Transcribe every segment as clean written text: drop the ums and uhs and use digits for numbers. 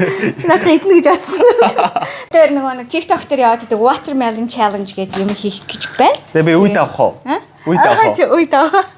Чи надад идэнэ гэж бодсон юм шиг. Тэр нөгөө нэг TikTok дээр яваад байдаг watermelon challenge гэдэг юм хийх гэж байна. Тэгээ би үйд авах уу? Аа? Үйд авах уу? Тий, үйд авах.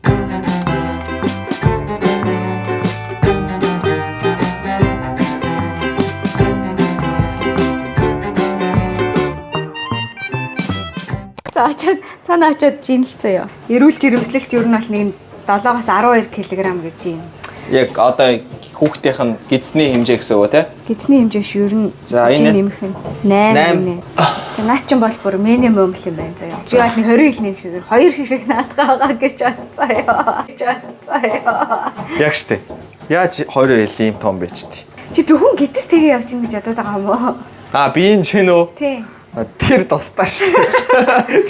За очоод цаана очоод жинэлцээ юу. Эрүүл жирэмслэлт ер нь бол нэг 7-оос 12 кг гэдэг юм. Яг одоо хүүхдийнх нь гидсний хэмжээ гэсэн үг үү те? Гидсний хэмжээ ш ер нь За, энэ жин нэмэх нь 8 8. гинэ. За наад чинь бол бүр минимум л юм байна заяа. Би бол нэг 20 хил нэмэх хоёр шишиг наадгаа байгаа гэж бодцоо ёо. Гэж бодцоо ёо. Яг штэ. Яаж 20 хил ийм том байж тээ? Чи зөвхөн гидс тэгээ явж гин гэж бодоод байгаа юм уу? А би энэ чинь үү? Тий. А, тэр тусдаа штэ.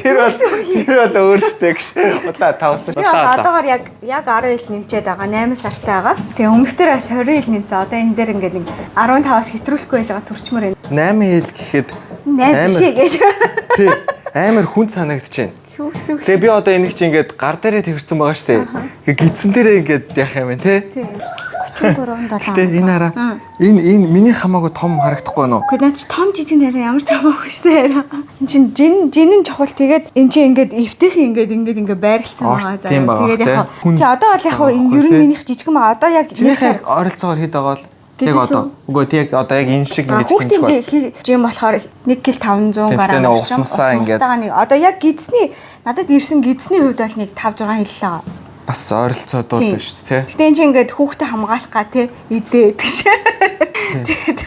Тэр бол өөр штэ гэж. Удлаа тавсан. Би бол одоогор яг 10 хил нэмчээд байгаа. 8 сартай байгаа. Тэгээ өмнөхдөр бас 20 хил нэмсэн. Одоо энэ дээр ингээд нэг 15-аас хэтрүүлэхгүй байж байгаа төрчмөр байна. 8 хил гэхэд 8 биш ээ гэж. Тий. Амар хүнд санагдаж байна. Юу гэсэн үг? Тэгээ би одоо энийг чи ингээд гар дээрээ тэрсэн байгаа штэ. Ингээ гидсэн дээрээ ингээд яах юм бэ те? Тий. 33 7. Гэтэ энэ хараа энэ миний хамаагүй том харагдахгүй нөө. Гэхдээ наад чи том жижиг нэрээ ямар ч хамаагүй шүү дээ. Энд чин жин жин нь чухал тэгээд эн чинь ингээд эвтэйхэн ингээд байрлалцсан Орт байгаа тийм байгаа Тэгээд бах, яг тий. Хүн тий одоо бол яг байгаа ер нь тий. минийх жижигэн байгаа. Одоо яг нэг сар Чинийхээ ойролцоогоор хэд байгаа бол яг Гэдээс одоо. Үгүй тий яг одоо яг энэ шиг ингэж хүүхдийн хэмжих бол. жин болохоор 1 кг 500 Тий, г тэгтээ нэг ус мусаа ингээд. нэг одоо яг гидсний надад ирсэн гидсний хувьд бол нэг 5 6 хил л байгаа. Бас ойролцоо дуу Тийм. л шүү дээ тий. Гэтэ энэ чинь ингээд хүүхдээ хамгаалах га тий идээ гэдэг шиг. Тэгээд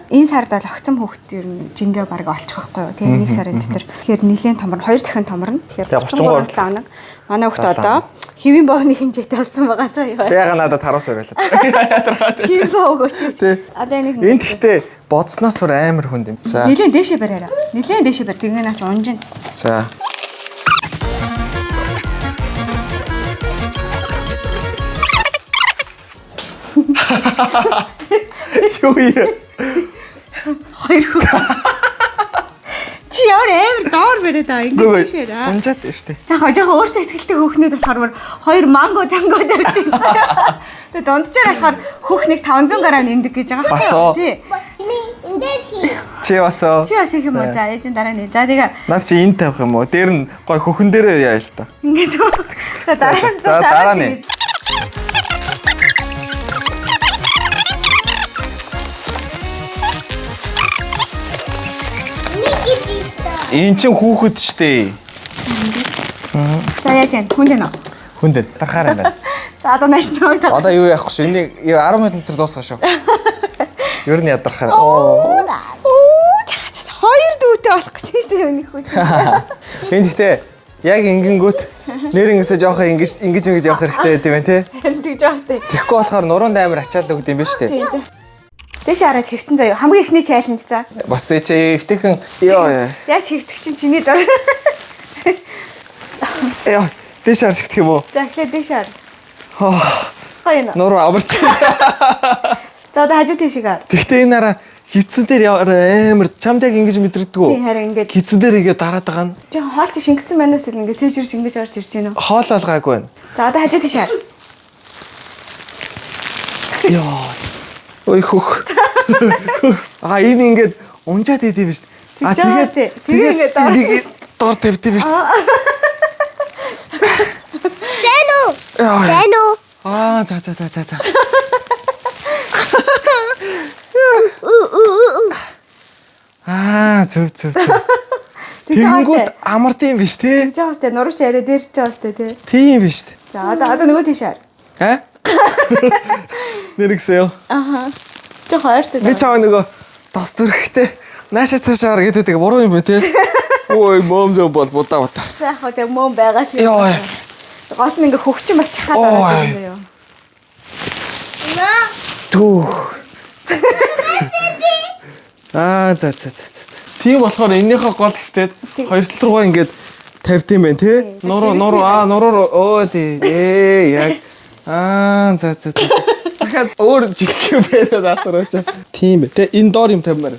энэ сард бол огцом хүүхд ер нь жингээ баг олчих байхгүй юу тий нэг сарын дотор. Тэгэхээр нэлээд томорно, хоёр дахин томорно. Тэгэхээр Тэгээ 33 33 7 хоног. Манай хүүхд 7 одоо хэвийн боогны хэмжээтэй болсон байгаа заа юу. Тэгээ яга надад харуулсан байлаа. Хэвийн боог өгөөч. Тий. Одоо энийг Энэ тэгтээ бодсноос бүр амар хүнд юм. За. нэлээд дээшээ бариараа. Нэлээд дээшээ барь. Тэгээ наач унжин. За. Юу юм? Хоёр хүүхд. Чи ямар амар доор бариад байгаа ингээд дээшээ аа. Унжаад шүү дээ. Яг хоо жоохон өөртөө ихтэй хөөхнүүд болохоор бүр хоёр манго занго тавьсан юм заяа. Тэгээ дунджаар болохоор хөөхнийг 500 г нэмдэг гэж байгаа Бас уу? Тий. Би энэ дээр хий. Чи бас оо. Чи бас их юм уу? За ээж нь дараа нь. За тэгээ Наад чи энд тавих юм уу? Дээр нь гой хөхөн дээрээ яа л та. ингээд за дараа нь За, дараа нь. Нэг гэдэг. Эн чин хүүхэд штэ. За яаж юм? Хүн дэнэ. Хүнд дарахаар юм байна. За одоо нааш нөө. Одоо юу яахгүй шүү. Энийг 10 минут дотор дуусгах шүү. Ер нь ядархаар. Оо. Оо ча ча ча. Хоёр дүүтэй болох гэж шүү дээ өнөх үү. Энэ гэхдээ яг ингэнгүүт нэр ингэсээ жоохон ингэж ингэж ингэж явах хэрэгтэй байт юм байна те. Харин тэгж байгаа шүү дээ. Тэгэхгүй болохоор нуруунд амар ачаал өгд юм байна шүү дээ. Тий за. Дэш хараад хэвтэн заяа. Хамгийн ихний чайлж за. Бас чи эвтэйхэн ёо ёо. Яаж хэвтэх чинь чиний дор. Ёо. Дэш харж хэвтэх юм уу? За эхлээд дэш хар. Хоо. Гоё нөө. Нуруу амарч. За одоо хажуу тийшээ гар. Тэгтээ энэ араа хитсэн дээр ямар амар чамд яг ингэж мэдрэгдэг үү? Тий, харин ингээд. Хитсэн дээр ингэ дараад байгаа нь Жин хоол чи шингэсэн байна уу эсвэл ингээд цээжрч ингэж орж ирж байна уу? хоол алгаагүй байна. За одоо хажуу тийшээ хар. Ёо. Ой хөх. А энэ ингээд унжаад идэв биш. А Тэгж байгаа тий. Тэгээ ингээд доор. энийг доор тавьд юм биш. Сайн уу? Яа. Сайн уу? Аа за за за за за. Аа зөв зөв зөв. Тэгж байгаа Тэгэнгүүт сте. амарт юм биш тий. Тэгж байгаа сте. Нурууч яриа дээр ч байгаа сте тий. Тийм биш. За одоо нөгөө тийшээ хар. Аа? Нэргсэё. Аха. Жин ойртой. Би чамаа нөгөө тос төрхтэй нааша цаашаар гэдэг нэг буруу юм бэ те. Ой мом зөө бол будаа будаа. За яг хөө тэг мөн байгаа л юм. Йоо. Гол нь ингээ хөгчин бас чахаад Ой. байгаа юм юу. Маа. Түүх. Аа за за за за. Тийм болохоор энэнийхээ гол хэвтээд хоёр тал руугаа ингээд тавьд юм байна те. Нуруу нуруу аа нуруу өө тий. Ээ яг аа за за за. Дахиад өөр жигх юм байна наатар очоо. Тийм бэ. Тэ энэ доор юм тавьмаар.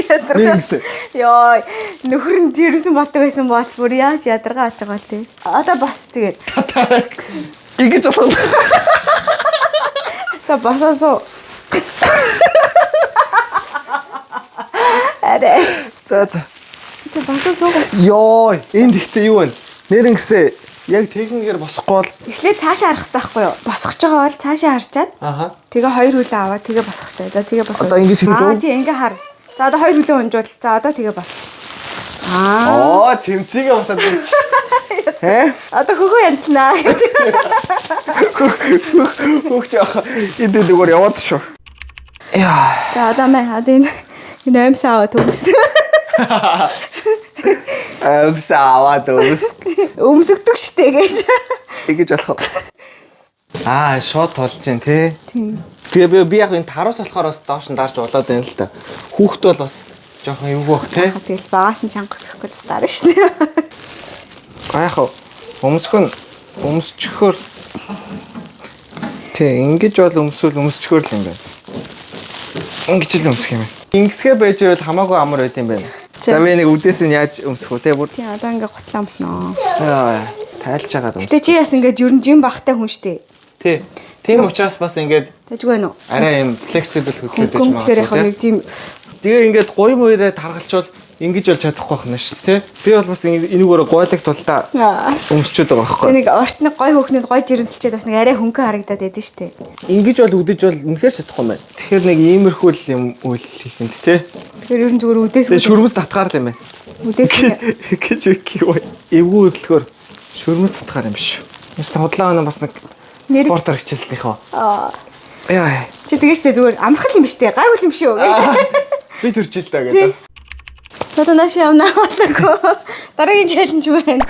Ядаргаа. Нэр ингэсэн. Йоо, нөхөр нь жирэмсэн болдог байсан бол бүр яаж ядаргаа алж байгаа л тий. Одоо бос тэгээд. Ингэж болох. За босоосоо. За за. За басаа суугаа. Йоо, энд ихтэй юу вэ? Нэрнгэсээ яг техникээр босохгүй бол Эхлээд цаашаа харах хэрэгтэй байхгүй юу? Босгож байгаа бол цаашаа харчаад Аха. тэгээ хоёр хүлээ аваад тэгээ босох хэрэгтэй. За тэгээ босоо. Одоо ингэж хийж Аа үү? тий ингээ хар. За одоо хоёр хүлээ унжуул. За одоо тэгээ бос. Аа. Оо, цэмцийгээ босоод ирж. Хэ? Одоо хөхөө янзлнаа гэж. Хөөх жоох энд зүгээр яваад шүү. Яа. За одоо мэ одоо энэ энэ амьсаа аваад өмс. Амьсаа аваад өмс. Өмсөгдөг штэ гэж. Тэгэж болох. Аа, шууд тулж гин тий. Тийм. Тэгээ би яг энэ таруус болохоор бас доош нь дарж болоод байна л та. Хүүхэд бол бас жоохон эвгүй бах тий. Тэгэл багаас нь чанга өсөхгүй л дараа штэ. А яг өмсөх нь өмсчөхөр тий ингэж бол өмсвөл өмсчөхөр л юм байна. Ингэж л өмсөх юм байна. Ингэсгээ байж байвал хамаагүй амар байт юм байна. За. За би нэг үдээс нь яаж өмсөх вэ те бүр Тийм одоо ингээ гутлаа өмснө. Аа, тайлж агаад өмс. Гэтэ чи яс ингээд ер нь жин багтай хүн штэ. Тий. Тийм учраас бас ингээд Тэжгүй нү. арай юм flexible хөдлөөд байж Хөнгөн тэгэхээр яг магадгүй. нэг тийм Тэгээ ингээд гуй муураа таргалчвал ингэж бол чадахгүй байх нь шүү дээ. Би бол бас энүүгээр гуйлаг тулдаа Аа. өмсчөөд байгаа Тэг байхгүй. нэг орт нэг гой хөөхнөд гой жирэмсэлчээд бас нэг арай хөнгөн харагдаад байдэн штэ. Ингэж бол үдэж бол үнэхээр чадахгүй юм байна. Тэгэхээр нэг иймэрхүү л юм үйл хийх юм тий. Тэгэхээр ер нь зүгээр үдээс Тэгээ шүрмэс татгаар л юм байна. үдээс Гэж юу вэ? Эвгүй хөдлөхөөр шүрмэс татгаар юм биш үү? Энд чинь худлаа өнө бас нэг Нэр- спортоор хичээлснийхөө. Аа. Яа. Чи тэгэж штэ зүгээр амархан юм штэ. Гайгүй юм шүү. Би төрж ил та гэдэг. Одоо нааш явна болоогүй. Дараагийн челленж маань.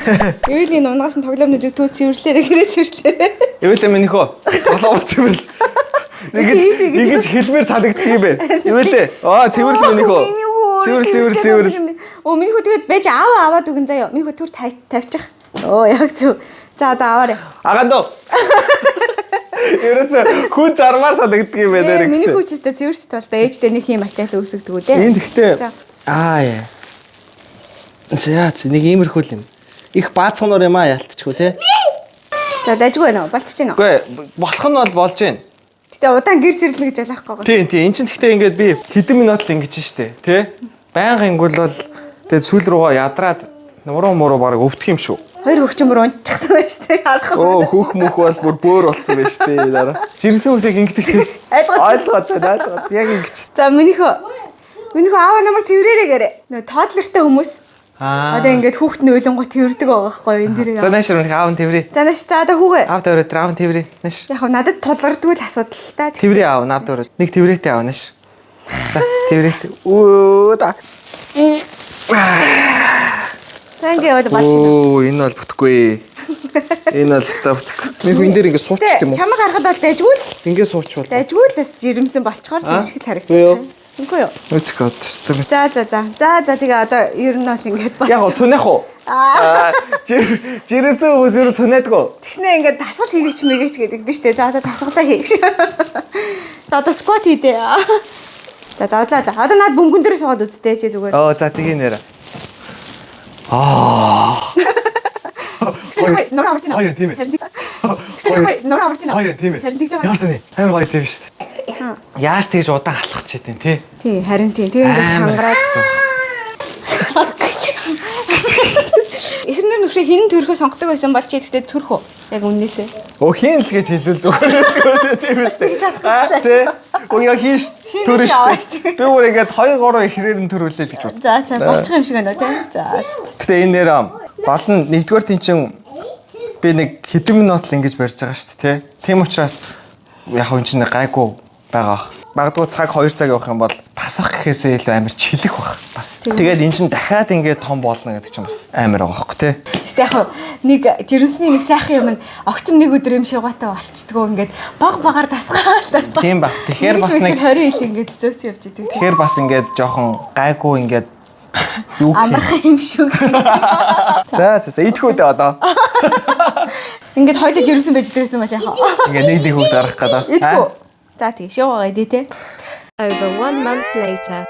Эвэлийн унгаас нь тоглоомнуудыг төө цэвэрлээрэ гэрээ цэвэрлээрэ. Эвэлээ минийхөө. Тоглоом цэвэрлэл. Ингэж Чи ийсэ гэж. ингэж хэлмээр санагддаг юм байна. Эвэлээ. Аа цэвэрлэл минийхөө. Цэвэрл цэвэрл цэвэрл. Оо минийхөө тэгээд байж аава аваад өгөн заяа. Минийхөө түр тавьчих. Оо яг зөв. За одоо аваарай. Агандоо. Ерөөсө хүн зармаар санагддаг юм байна нэр Миний гэсэн. хүүч өстө цэвэрс тулдаа ээжтэй нэг юм ачаал үүсгдэг үү дээ. Энд гэхдээ За. аа яа. За за нэг иймэрхүү л юм. Их баацхнуур юм аа ялтчихгүй те. За дайжгүй байна уу? Болчих чинь үү? Үгүй болох нь бол болж байна. Гэтэ удаан гэр зэрлэнэ гэж ялахгүй гоо. Тийм тийм эн чинь гэхдээ ингээд би хэдэн минут л ингэж штэ тий. Байнга ингүүл бол тэгээд сүүл рүүгээ ядраад нуруу муруу бараг өвдөх юм шүү. Хоёр хөгчмөр бүр унтчихсан байж тээ. Харах. Оо хөөх мөх бол бүр бөөр болцсон байж тээ дараа. Жирэмсэн хүмүүсийг ингэдэг тий. Ойлгоод. Ойлгоод байна ойлгоод яг ингэж. За минийхөө. Минийхөө аава намайг тэрвэрээрээ гэрээ. Нөө тодлертай хүмүүс. Аа. Одоо ингээд хүүхд нь уйлангуй тэрвэрдэг байгаа байхгүй юу энэ дээрээ. За нааш нэг аав нь тэрвэрээ. За нааш за одоо хүүгээ. Аав тавиад аав нь тэрвэрээ. Нааш. Яг нь надад тулгардгүй л асуудал л та. Тэрвэрээ аав наав тавиад. Нэг тэрвэрээтэй аав нааш. За тэрвэрээтэй. Өө да. За ингээд явал болж байна. Оо энэ бол бүтэхгүй. Энэ бол өстой бүтэхгүй. Минийхөө энэ дээр ингэ суучих Гэтэ юм уу? чамаг харахад бол дайжгүй л Ингэ суучих бол. дайжгүй л бас жирэмсэн болчоор тийм шиг л Үгүй юу? харагдав. Үгүй юу? Үцэг өстой. За за за. За за тэгээ одоо ер нь бол ингээд бол. Яг сүнэх үү? Аа. Аа жирэмсэн хүмүүс ер нь сүнэдгүү. Тэгснэ ингээд дасгал хийгээч мэгээч гэдэг дээ штэ. За одоо дасгалаа хийгээч. За одоо скват хийдэ. За зовлаа. За одоо над бөмбөгөн дээр суугаад үзтээ чи зүгээр. Оо за тгий нэр. Аа. Нураа авч байна. Гоё тийм ээ. Харин нураа авч байна. Гоё тийм ээ. Харин тэгж байгаа. Ямар сони? Амар гоё тийм шүү дээ. Яаж тэгж удаан алхах чийдэн тий? Тий, харин тий. Тэгээ ингээд Амар чангараад. хэцүү. Эхнэр нөхрөө хин төрхөө сонгодог байсан бол чи тэгтээ төрхөө. Яг үннээсээ. Өө хийн л гэж хэлвэл зүгээр л тийм үү Тэгж чадахгүй дээ. Тий. Өө яа хийн шүү. Хийн Төр л шүү. яваач. Би бүр ингээд 2 3 ихрээр нь төрүүлээ л гэж бод. За за болчих юм шиг байна тий. За за. Гэтэ энэ нэр гол нь нэгдүгээр тийм чин би нэг хэдэн минут л ингэж барьж байгаа шүү дээ тий. Тийм учраас яг хөө эн чинь гайгүй байгаа бах. Магадгүй цаг 2 цаг явах юм бол тасах гэхээсээ илүү амар чилэх бах бас. Тэгээд эн чинь дахиад ингээд том болно гэдэг чинь бас амар байгаа хөөхгүй тий. Гэтэ яг хав нэг жирэмсний нэг сайхан юм нь огцом нэг өдөр юм шугаатай болчдгоо ингээд баг багаар тасгаал тасгаал. Тийм ба. Тэгэхээр бас нэг 20 ил ингээд зөөц явж идэг. тэгэхээр бас ингээд жоохон гайгүй ингээд юу гэх юм. Амархан юм шүү. За за за идэхүү дээ одоо. Ингээд хоёлоо жирэмсэн байж идэг гэсэн бол яхаа. Ингээд нэг нэг хүүхд гаргах гэдэг. Идэхүү. За тий шуугаа идэ те. Over 1 month later.